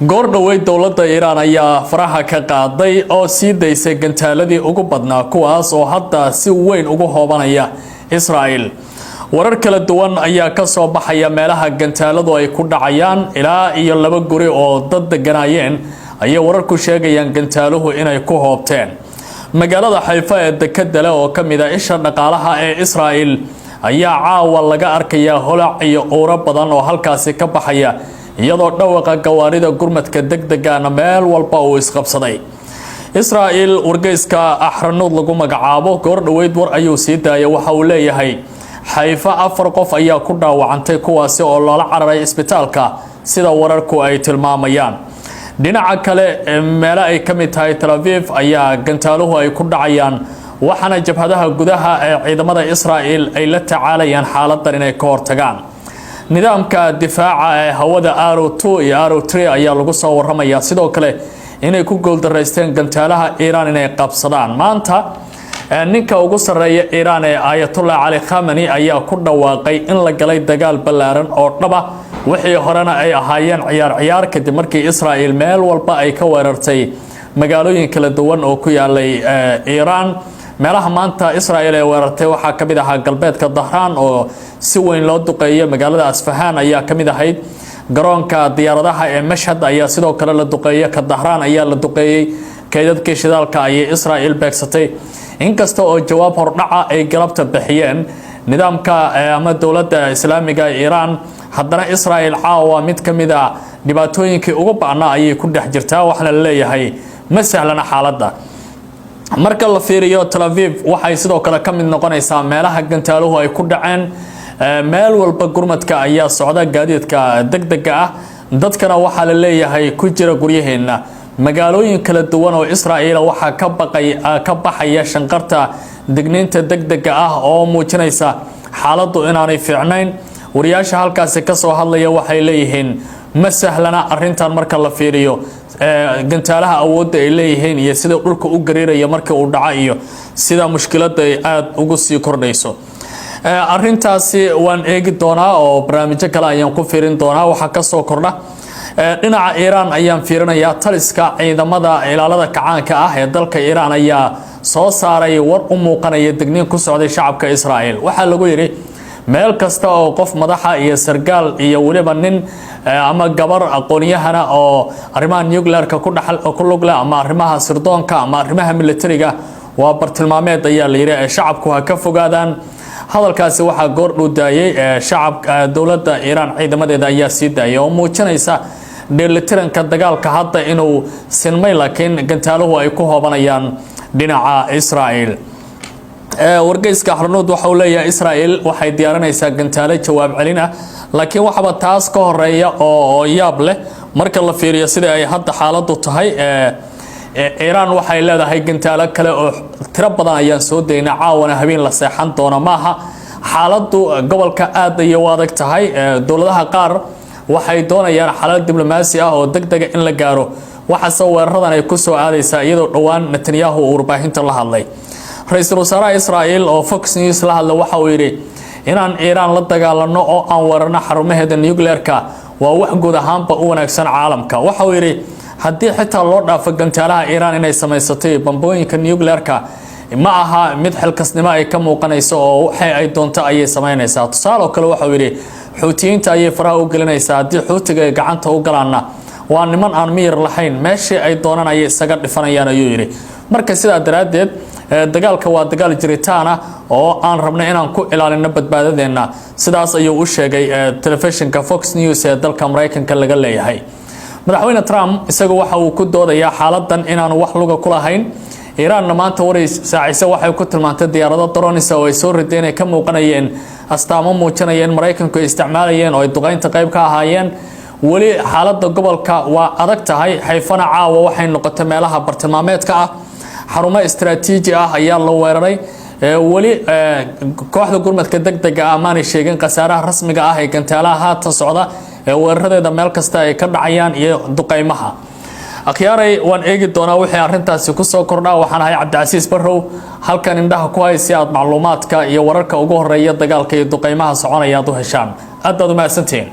Goor dhoweyd dowladda Iiraan ayaa faraha ka qaaday oo sii daysay gantaaladii ugu badnaa, kuwaas oo hadda si weyn ugu hoobanaya Israa'el. Warar kala duwan ayaa ka soo baxaya meelaha gantaaladu ay ku dhacayaan. Ilaa iyo laba guri oo dad deganaayeen ayay wararku sheegayaan gantaaluhu inay ku hoobteen. Magaalada Xayfa ee dekada leh oo ka mid ah isha dhaqaalaha ee Israa'el ayaa caawa laga arkayaa holac iyo uuro badan oo halkaasi ka baxaya, iyadoo dhawaqa gawaarida gurmadka degdegana meel walba uu isqabsaday. Israa'el wargeyska Axranuud lagu magacaabo goor dhoweyd war ayuu sii daayay. Waxa uu leeyahay Xayfa afar qof ayaa ku dhaawacantay, kuwaasi oo loola cararay isbitaalka, sida wararku ay tilmaamayaan. Dhinaca kale, meelo ay ka mid tahay Tel Aviv ayaa gantaaluhu ay ku dhacayaan, waxaana jabhadaha gudaha ee ciidamada Israa'el ay la tacaalayaan xaaladan inay ka hortagaan. Nidaamka difaaca ee hawada Arrow 2 iyo Arrow 3 ayaa lagu soo waramayaa sidoo kale inay ku guuldaraysteen gantaalaha Iiraan inay qabsadaan. Maanta ninka ugu sarreeya Iiraan ee Ayatollah Cali Khamani ayaa ku dhawaaqay in la galay dagaal ballaaran oo dhaba, wixii horena ay ahaayeen ciyaar ciyaar, kadib markii Israa'el meel walba ay ka weerartay magaalooyin kala duwan oo ku yaalay Iiraan. Meelaha maanta Israa'el ay weerartay waxaa ka mid ahaa galbeedka Dahraan oo si weyn loo duqeeyay, magaalada Asfahaan ayaa ka mid ahayd, garoonka diyaaradaha ee Mashhad ayaa sidoo kale la duqeeyay, ka Dahraan ayaa la duqeeyey, kaydadkii shidaalka ayay Israa'el beegsatay. Inkasta oo jawaab hordhaca ay galabta bixiyeen nidaamka ama dowladda Islaamiga ee Iiraan, haddana Israa'el caawa mid ka mid ah dhibaatooyinkii ugu ba'naa ayay ku dhex jirtaa, waxaana la leeyahay ma sahlana xaaladda. Marka la fiiriyo Tel Aviv, waxay sidoo kale ka mid noqonaysaa meelaha gantaaluhu ay ku dhaceen. Meel walba gurmadka ayaa socda, gaadiidka degdega ah, dadkana waxaa la leeyahay ku jira guryaheenna. Magaalooyin kala duwan oo Israa'iila waxaa ka baqay ka baxaya shanqarta digniinta degdega ah oo muujinaysa xaaladdu inaanay fiicnayn. Wariyaasha halkaasi kasoo hadlaya waxay leeyihiin ma sahlana arintan marka la fiiriyo gantaalaha awoodda ay leeyihiin iyo sida dhulka u gariiraya markii uu dhaco iyo sida mushkiladda ay aada ugu sii kordhayso. Arintaasi waan eegi doonaa oo barnaamijyo kale ayaan ku fiirin doonaa waxaa kasoo kordha. Dhinaca Iiraan ayaan fiirinayaa. Taliska ciidamada ilaalada kacaanka ah ee dalka Iiraan ayaa soo saaray war u muuqanaya degniin ku socday shacabka Israa'el. Waxaa lagu yidhi meel kasta oo qof madaxa iyo sargaal iyo weliba nin ama gabar aqoon-yahana oo arrimaha nuclearka ku lug leh ama arrimaha sirdoonka ama arrimaha militariga waa bartilmaameed, ayaa la yidhi, ee shacabku ha ka fogaadaan. Hadalkaasi waxaa goordhow daayay shacab dowladda Iiraan ciidamadeeda ayaa sii daayay oo muujinaysa dheelitiranka dagaalka hadda inuu sinmay, laakiin gantaaluhu ay ku hoobanayaan dhinaca Israa'el. Wargeyska Axranuud waxa uu leeyahay Israa'el waxay diyaarinaysaa gantaalo jawaab celin ah, laakiin waxaba taas ka horeeya oo yaab leh marka la fiiriyo sida ay hadda xaaladdu tahay. Iiraan waxay leedahay gantaalo kale oo tiro badan ayaan soo daynay, caawana habeen la seexan doona maaha. Xaaladdu gobolka aad ayay u adag tahay. Dowladaha qaar waxay doonayaan xalal diblomaasi ah oo deg dega in la gaaro, waxaase weeraradan ay ku soo aadaysaa iyadoo dhowaan Netanyahu uu warbaahinta la hadlay. Ra-iisul wasaaraha Israa'el oo Fox News la hadla waxa uu yidhi inaan Iiraan la dagaalano oo aan weerarno xarumaheeda nuclearka waa wax guud ahaanba u wanaagsan caalamka. Waxa uu yidhi haddii xitaa loo dhaafo gantaalaha Iiraan inay samaysatay bambooyinka nuclearka, ma aha mid xilkasnimo ay ka muuqanayso oo waxay ay doonto ayay samaynaysaa. Tusaale oo kale, waxauu yidhi Xuutiyiinta ayay faraha u gelinaysaa. Haddii Xuutiga ay gacanta u galaanna, waa niman aan miyir lahayn, meeshii ay doonaan ayay isaga dhifanayaan, ayuu yidhi. Marka sidaa daraaddeed dagaalka waa dagaal jiritaan ah oo aan rabno inaan ku ilaalino badbaadadeenna. Sidaas ayuu u sheegay telefishinka Fox News ee dalka Maraykanka laga leeyahay. Madaxweyne Trump isagu waxa uu ku doodayaa xaaladan inaanu wax luga ku lahayn. Iiraanna maanta waray saacise waxay ku tilmaantay diyaarado drones oo ay soo riday inay ka muuqanayeen astaamo muujinaya in Maraykanku ay isticmaalayeen oo ay duqeynta qayb ka ahaayeen. Weli xaaladda gobolka waa adag tahay. Xayfana caawa waxay noqotay meelaha bartilmaameedka ah. Xarumo istaraatiiji ah ayaa la weeraray. Weli kooxda gurmadka degdega ah maanay sheegin khasaaraha rasmiga ah ee gantaalaha haatan socda ee weeraradeeda meel kasta ay ka dhacayaan iyo duqeymaha. Akhyaaray, waan eegi doonaa wixii arrintaasi kusoo kordhaa. Waxaan ahay Cabdicasiis Barrow. Halkan indhaha ku hay si aad macluumaadka iyo wararka ugu horeeya dagaalka iyo duqeymaha soconaya aad u heshaan. Aad baad u mahadsantihiin.